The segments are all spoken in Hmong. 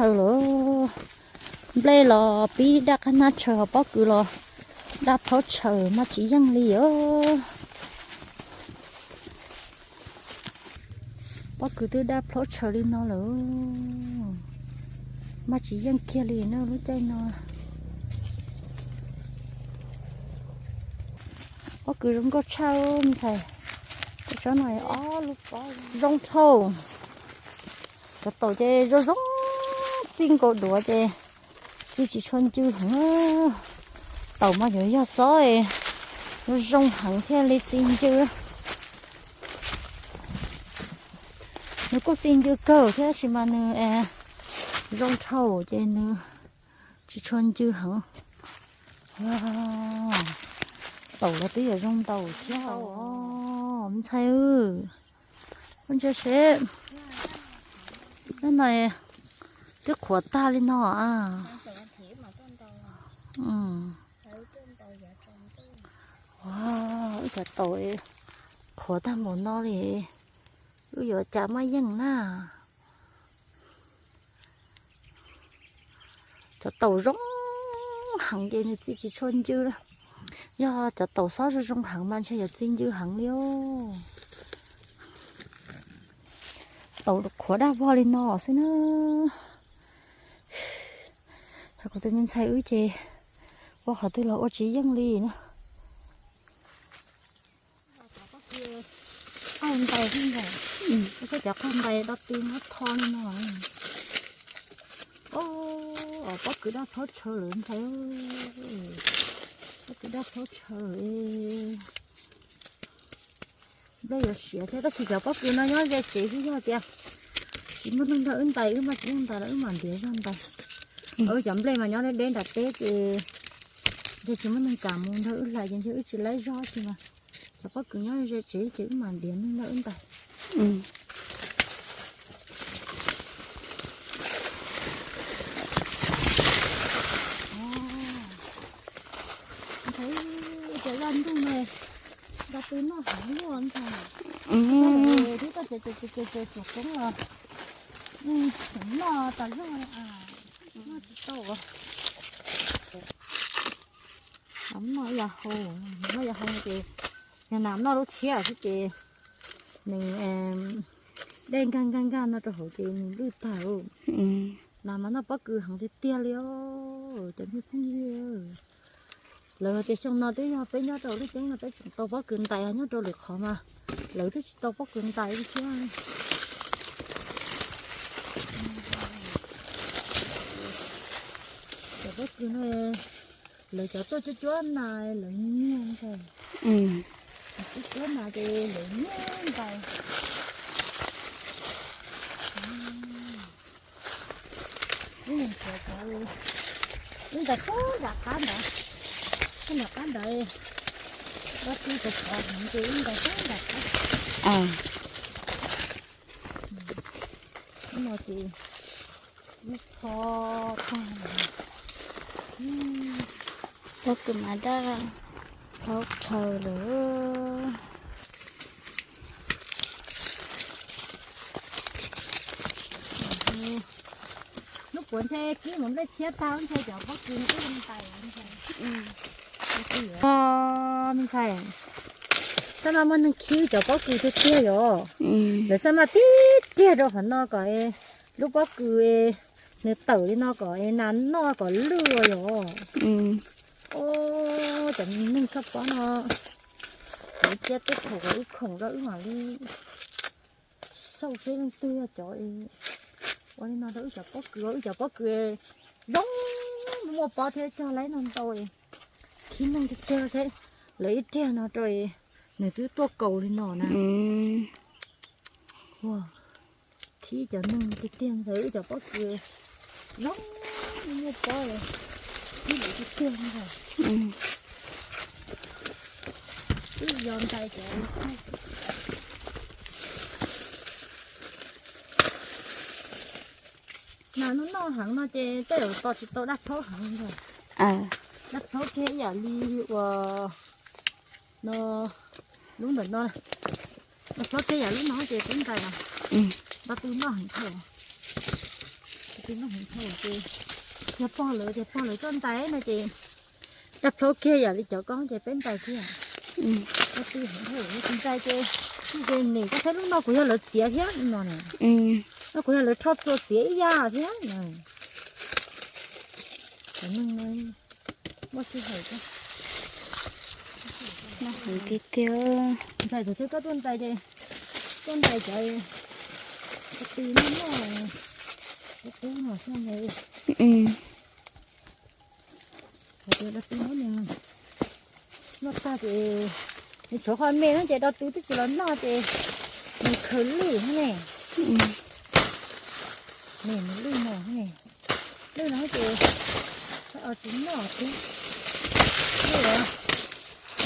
Aw lawm, nplej los pib daj qab hnab tshaw, ho pob kws los daj plaub tshaw mas tsis yeej li os. Pob kws twb daj plaub tshaw li no lawm, mas tsis yeej kiag li na lub caij no. Pob kws zoo nkauj tshaj ntshai. Tsob no ob lub pob zoo dhau. Cov taum ces zoo zoo txij nkaus duav ces txi tsis tshua ncw heev. Taum mas yuav yog xob zoo zoo heev thiaj li txi ncw. Nws kuj txi ncw kawg thiab tab sis mas nws zoo dhau ces nws tsis tshua ncw heev. Taum los twb yuav zoo ntaus thiab os ntxhais. Ntsia seb, no twb qhuav tag li no a. Wb cov taum qhuav tag npaum no li, wb yuav cas maj yeej na. Cov taum zoo heev ces nws txi tsis tshua ncw. Yog cov taum xob zoo zoo heev mas ntshe yuav txi ncw heev li os. Taum qhuav daj vog li no xwb na. Kuv tus me ntxhais wb ces ua qhov twg los ua tsis yeej li na. Qaug ntais, koj cov qaug ntais do tw muab tho li no. Pob kws daj plaub tshaw lawm ntxhais. Pob kws daj plaub tshaw. Nplej yuav siav thiab tab sis cov pob kws no nyob ze tsev xwb, yog tias tsis muaj neeg nrog wb ntais, wb maj tsis yeej ntais los wb mam ntiav zog ntais. Wb cov nplej mas nyob deb deb nram teb ces ntshe tsis muaj neeg kam mus nrog wb hlais ces ntshe wb tsis laib zog tsi mas. Cov pob kws nyob ze tsev ces wb mam ntiav neeg nrog wb ntais. Ntxhais, cov zaj ntuj no, zaj pw noj heev luaj ntxhais. Twb toj ces ces ces ces tsuas koob los noj tas zog, noj tsis tau. Noj yam hau, noj yam hau ces yog nas noj lub tshiab xwb ces nws dej nkag nkag nkag no rau hauv ces nws lwj tag. Nas mas noj pob kws heev tiag tiag li os cov me phooj ywg. Lawv hais tias xyoo no twb yog peb nyob rau lub ceeb no peb tseem tau pob kws ntais, nyob rau lwm qhov mas lawv twb tsis tau pob kws ntais li thiab. Cov pob kws no lawv cov tuaj cuab cuab nas lawv nyiag ntag. Cuab cuab nas ces lawv nyiag ntais. Wb ntais txog nram qab ntawd, txog nram qab ntawd, ua tib cov tsov heev ces wb ntais txog nram qab. No ces ib txho tag. Pob kws mas daj plaub tshaw lawm. Hnub puav ntshe kib mus nplej tshiab tag ntshe cov pob kws twb zoo ntais. Me ntxhais, xab maj muaj neeg khib cov pob kws tiag tiag yom. Lawv xab maj tib riag rau qhov no kom lub pob kws nws tawm li no kom nas noj kom lwj yom. Cov neeg tshaj pob no, lawv cia tej khoom kom wb khoom rau wb mam li xauj seb leej twg yog cov ua li no rau wb cov pob kws, wb cov pob kws zoo muaj pob thiab cog laib no ntau. Khib neeg tiag tiag seb, lawv ib riag no rau nws twb tuaj kaus li no na. Khib cov neeg tiag tiag ntxhais, wb cov pob kws zoo muaj pob, khib lawv tiag tiag ntxhais. Wb yog ntais cov nas noj noj heev no ces tej zaum tos tsis tau daj plaub heev ntag. Daj plaub kiag ib yam li uas no, lub ntawm no, daj plaub kiag yam lub no ces twb ntais los. Daj pw noj heev thiab. Ces yog pog lawv, ces pog lawv tuaj ntais no ces dab plaub kiag yam li cov koob ces peb ntais kiag. Dab tw heev, ntais ces, ces nim koj saib lub no kuv yog lawv txiav thiab no ne. No kuv yog lawv rho txua txiav ib yam thiab. Muaj sij hawm tiag tiag. Ntais thaum twg koj tuaj ntais ces tuaj ntais cov, cov tw noj noj, cov qub no xwb. Hais tias dab tw noj, noj tag ces nws tshuav qhov me no ces dab tw twb tsis los noj ces nws khaws lwj ne. Nws lwj no ne, lwj no ces tsis noj thiab. Lwj os,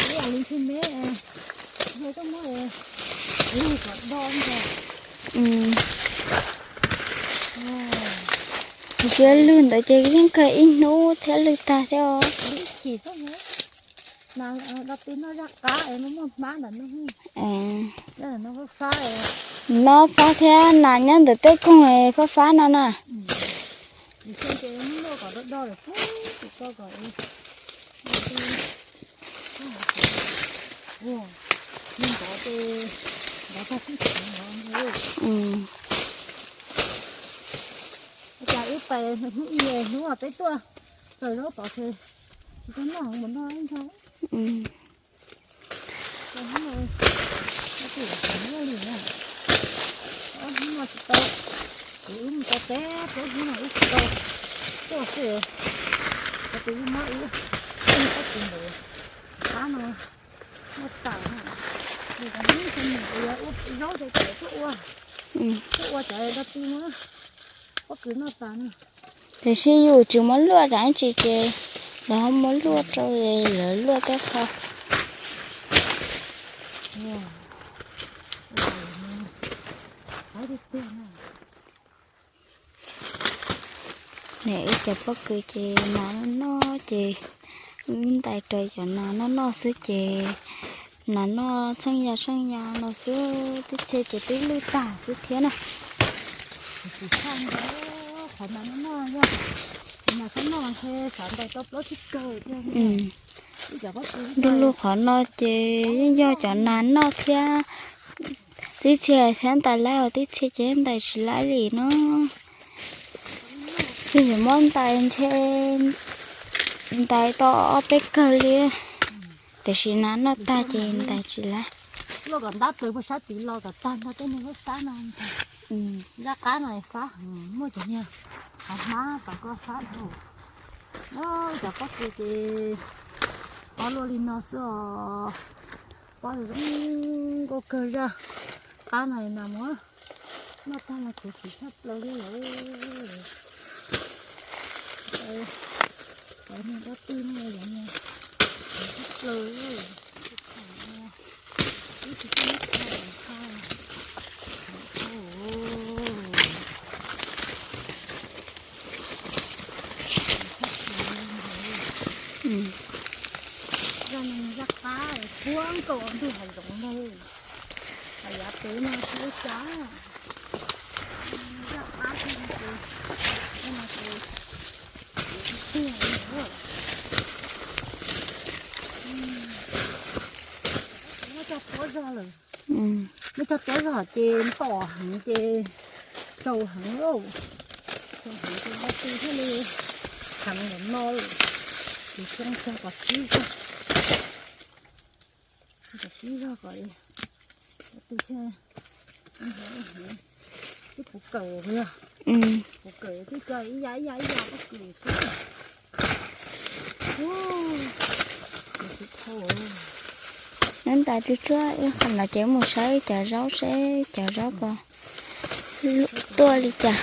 lwj li ntxhi me, yog tuaj muab lwj kom do ntag. Tsis siab lwj ntawd ces yeej kawg ib hnub thiab lwj tag thiab os. Lwj chim xwb. Nas dab tw noj zaj qab es muaj muaj hmab ntawm no. Noj fab thiab nas nyob ntawm tej koog fab fab no na. Ces muab kom do do lawm pub, kom ntov ces ntov tag xwb. Ua cas wb pais hnub ib hnub peb tuaj txog zaub tod ces tsis tau noj, mus noj ib ntag. Hnub no tsis tau, ces wb mus tau peb plaub hnub no wb tsis tau tuaj xwb. Ces wb muab wb pob kws ntawd qab no noj tas na. Ces cov niam ua zaub ces cov tuaj ua, tuaj ua cov dab tw no, pob kws noj tas na. Tiam sis yus tsis muab luaj rau ib tsi ces lawv ho muab luaj rau, lawv luaj tej qho. Niam wb cov pob kws ces nas noj ces wb ntais raws cov nas noj noj xwb ces nas noj tsheej ya tsheej ya no xwb, tib txhia ces twb lwj tag xwb thiab na. Lub lub qhov no ces yeej yog cov nas noj thiab, tib txhia thiab ntais laib os, tib txhia ces ntais tsis laib li no. Twb yuav muab ntais ntshe ntais tau ob peb kawg li, tiam sis nas noj tag ces ntais tsis laib. Loj kom ntab plaws puag sab tid los kom tag nrho tej niag lub qab no. Zaj qab no fab heev, muaj cov niag qhov hmab tom ko fab dhau. Cov pob kws ces pob luaj li no xwb os. Pob zoo nkauj kawg zaj qab no, nas muab noj tag los khuv xim tshaj plaws li lawm. Cov niag dab tw no, cov niag tshaj plaws. Ib tsis tau ib txhia ntshai. Zaj no zaj qab puag nkaus ntug hav zoov ntag. Hav yav pem no tsis ua cas. Zaj qab no ces, zaj no ces tiag li. Muab cog tuab zog lawm. Muab cog tuab zog ces ntom heev ces tsau heev lauj. Tsau heev ces dab tw thiaj li heev ntawm no lawm. Ces tsoo cog kom sib zog, kom sib zog kom dab tw thiaj, twb puv kawm, puv kawm twb cog ib yam ib yam ib yam pob kws xwb. Neb ntais tsuag tsuag ib qho no ces mus saib cov zaub seb cov zaub puas tuaj li cas.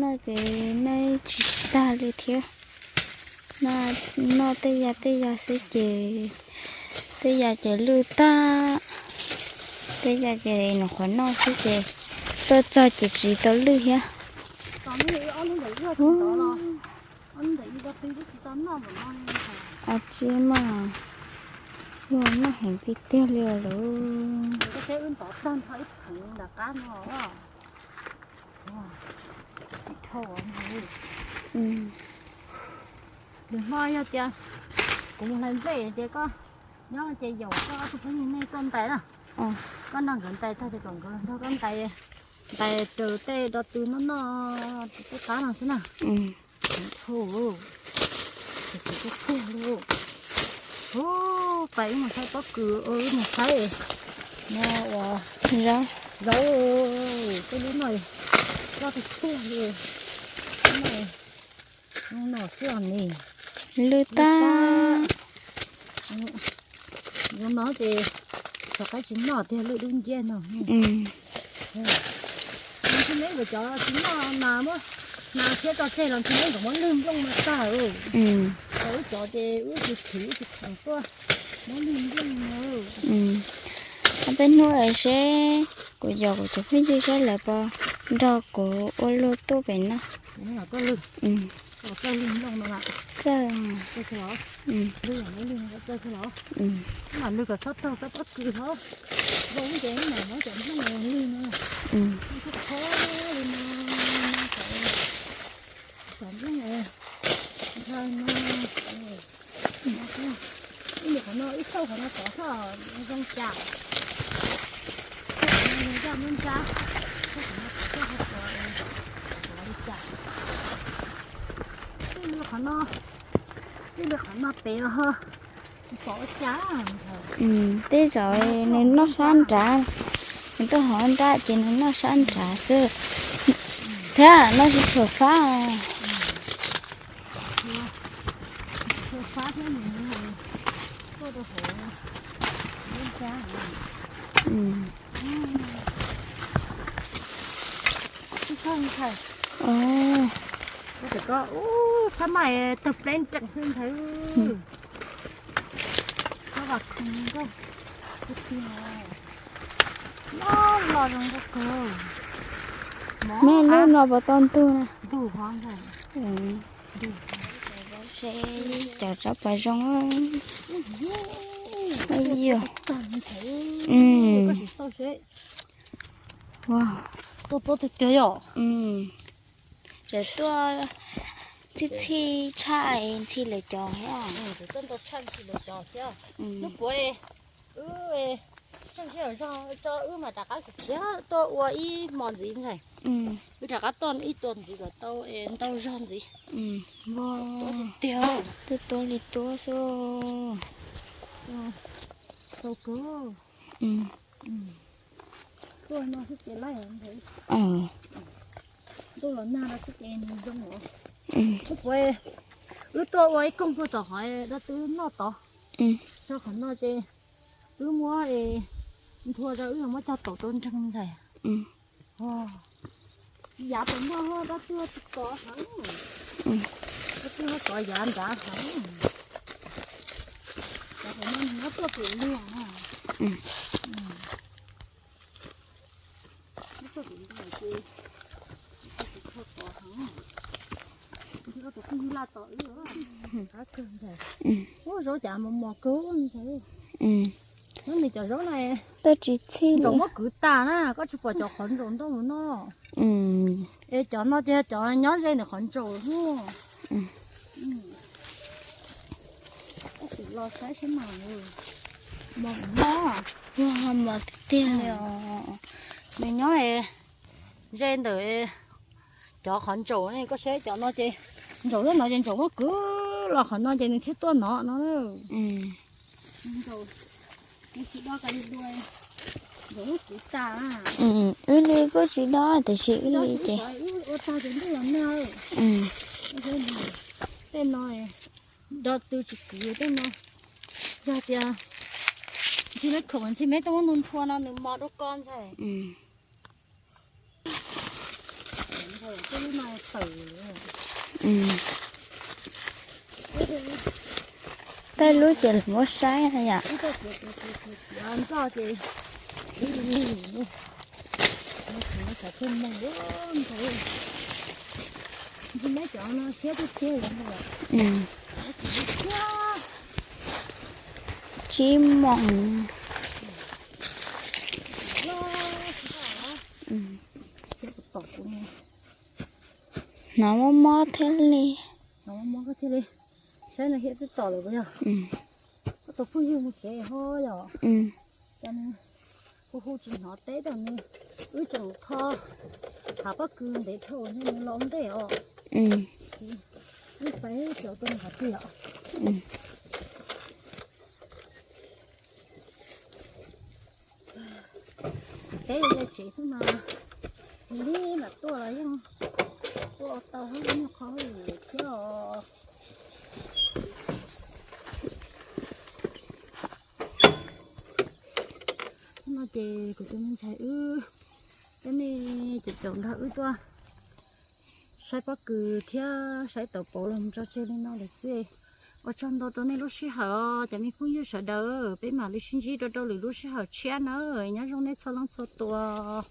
Noj ces noj tsis tag li thiab. Noj tej yam tej yam xwb ces tej yam ces lwj tag, tej yam ces nws qhuav noj xwb ces tuaj txog ces tsis tau lwj thiab. Ob hnub ntawm ib tsis tau noj npaum no li. Ab tsi mas, yog noj heev tiag tiag li lawm. Koj saib wb ntov tag nrho ib pheev nram qab no. Xim dhau. Nws hmo yog tias kuv mus hlais nplej ces koj nyob ces yaum koj ob tug phooj ywg nej tuaj ntais na. Koj nrog nkawd ntais tag ces kom nkawd nrog koj ntais, ntais raws tej do tw noj noj tej qab no xwb na. Dhau, dhau li. Hu, pais wb mus saib pob kws, wb mus saib no uas zaub, tej lub no loj tiag tiag li. Lub no xwb os ni. Lwj tag. Zoo no ces rov qab tsis noj tiag, lwj dub nciab no. Ntshe neb nkawd cov tsis noj nas, muab nas thiab tso tseg los ntshe neb nkawd muab lwg nplooj no tag. Ces wb cov ces wb tsis khwv wb tsis kheev tuaj muab lwg nplooj no. Ob peb hnub seb kuv yog kuv cov phooj ywg seb lawv puas nrog kuv ua luag tuaj pem no. Txawj, lwg kom txhob raug koj pob kws hov. Zoo ces mam muab cov nplooj lwg no. Txhob kho li no, cov nplooj nthaw no. Ib nws qhov no, ib thauj qhov no tov txhob zoo cas. Thauj qhov no zoo caj muab ntsab, thauj qhov no tov txhob zoo tov li cas. Tij li qhov no, tij li qhov no pem os. Tsis pom ua cas. Tej zaum nws noj sab nrad, nws tuaj hauv nrad ces nws noj sab nrad xwb. Thiab noj tsis tshua fab. Sab mais tawg pleeb nrees xwb ntawd. Koj vas khoom koj, loj loj zoo nkauj kawg. Muaj lub no puas tau ntug na? Ntug hov ntag. Seb cov tsob puas zoo. Yog. Tuaj tuaj tiag tiag yom. Tseem tuaj txhij txhij tshaj ntxhi lawv cov thiab. Tuaj ntau tshaj ntxhi lawv cov thiab. Hnub puav wb tseem sij hawm zog tso wb mam rov qab khiav tuaj ua ib hmo ntxiv ntag. Wb rov qab tuaj ib tuas ntxiv kom tau es ntau zog ntxiv. Tiag, tuaj tuaj li tuaj xwb. Tau kawg. Tuaj no xwb ces laij ntuj los nag no xwb ces nws zoo os. Wb puas, wb tuaj ua ib koog puag tom qhov dab twb noj tod. Tso qhov no ces wb muab nthua rau wb muab cog taum rau nreeg ntxhais. Yav puas muaj dab twb tsis kov heev, dab twb kov yav nrad heev. Yav puas muaj nyob tuaj pem liag na. Nyob tuaj pem liag ces tsis kov heev. Tus phooj ywg laj tos wb, qab kawg ntag. Ub, zaub cas mos mos kawg ntag. Nyob nws cov zaub no tuaj tsis txhij, ntsaum muab kwv tas na, koj tsis pom cov qhov ntsaum ntau mus no. Es cov no ces cov nyob ze ntawm qhov ntsaum hnub. Los saib seb mas, mos mos, mos tiag tiag li os. Nws nyob ze ntawm cov qhov ntsaum ne, koj saib cov no ces ntsaum lub no ces ntsaum muab kwv los qhov no ces nws thiaj tuaj no no. Ntsaum, nws tsis do ka li dua, ntsaum muab kwv tas. Wb li kuj tsis do tiam sis wb li ces ua tag ces ntuj los nag. Tej no do tw tsis kwv tej no. Yog tias ntxhi me khoom ntxhi me tuaj muab nthua no nws mos rau koj ntag. Tej lub ces lawv muab saib na yom. Nroj ces, ntxhais, ntxhais, ntxhais, ntxhais, ntxhais, Neb cov no siab tiag tiag. Tsib moos. Hnov mob mob thiab li. Saib no hiab twb tom lawm puas yog? Koj tus phooj ywg mus tsev ho yom? Cas nws hu hu tsis hnov teb tau nws. Wb tseem kho hav pob kws ntev dhau nws los ntej os. Wb pais cov tuaj nws qhov twg os? Teb yog tsev xwb mas, nws li lam tuaj los yeej tuaj tau hauj lwm qhov hauj lwm thiab os. Hnub no ces kuv tus me ntxhais wb coj nej caum caum nrog wb tuaj saib pob kws thiab saib tauv pauv los mus tso tseg li no lawm xwb. Ua tsaug ntau rau nej lub sij hawm os cov me phooj ywg sawv daws, peb mam li sib ntsib rau rau lwm lub sij hawm tshiab na. Nyob zoo nej txhua leej txhua tus.